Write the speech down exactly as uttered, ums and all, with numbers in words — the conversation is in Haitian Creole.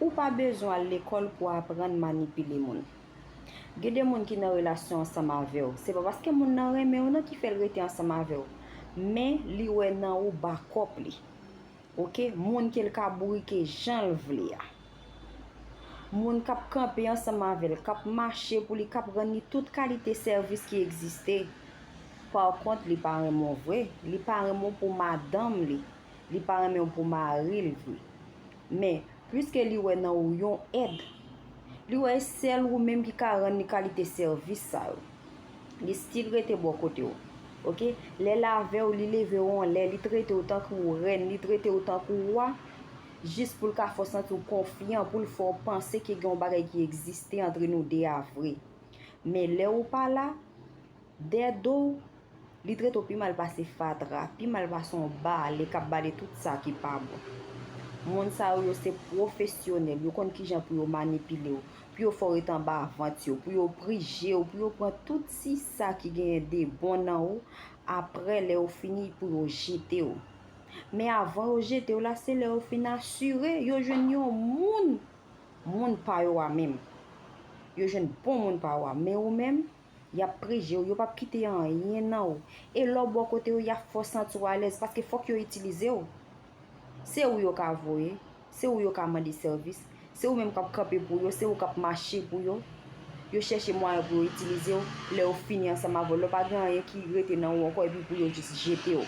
Ou pa bezwen al lekòl pou aprann manipile moun. Gen de moun ki nan relasyon ansanm avè w. Se pa paske moun nan renmen w nan ki fè l rete ansanm avè w. Men li wè nan ou bakòp li. Oke? Moun ke l ka bourike jan l vle a. Moun k ap kanpe ansanm avè l, k ap mache pou li, k ap rann li tout kalite sèvis ki egziste. Pa kont, li pa renmen w vre. Li pa renmen w pou madanm li. Li pa renmen w pou mari l vre. Men, piske li wè nan ou yon èd, li wè sèl ou menm ki ka rann li kalite sèvis sa yo. Li still rete bò kote w. Oke? Lè l avè w, li leve w anlè, li trete w tankou rèn, li trete w tankou wa, jis pou l ka fè w santi w konfyan, pou l fè w panse ke gen yon bagay ki egziste antre nou de a vre. Men lè ou pa la, dèyè do w, li trete w pi mal pase fatra, pi mal pase yon bale k ap bale tout sa ki pa bon. Moun sa yo, yo se pwofesyonèl, yo konn kijan pou yo manipile w, pou yo fè w ret anba vant yo, pou yo prije w, pou yo pran tout ti sa ki genyen de bon nan ou, apre lè yo fini pou yo jete w. Men avan yo jete w la, se lè yo fin asire, yo jwenn yon moun, moun pa yo a menm. Yo jwenn bon moun pa yo a, men ou menm, y ap prije w, yo p ap kite anyen nan ou. E lè w bò kote yo, y ap fè w santi w alèz, paske fòk yo itilize w. Se ou yo ka voye, se ou yo ka mande sèvis, se ou menm k ap kanpe pou yo, se ou k ap mache pou yo. Yo chèche mwayen pou yo itilize w, lè yo fini ansanm avè w, lè w pa gen anyen ki rete nan ou ankò, epi pou yo jis jete w.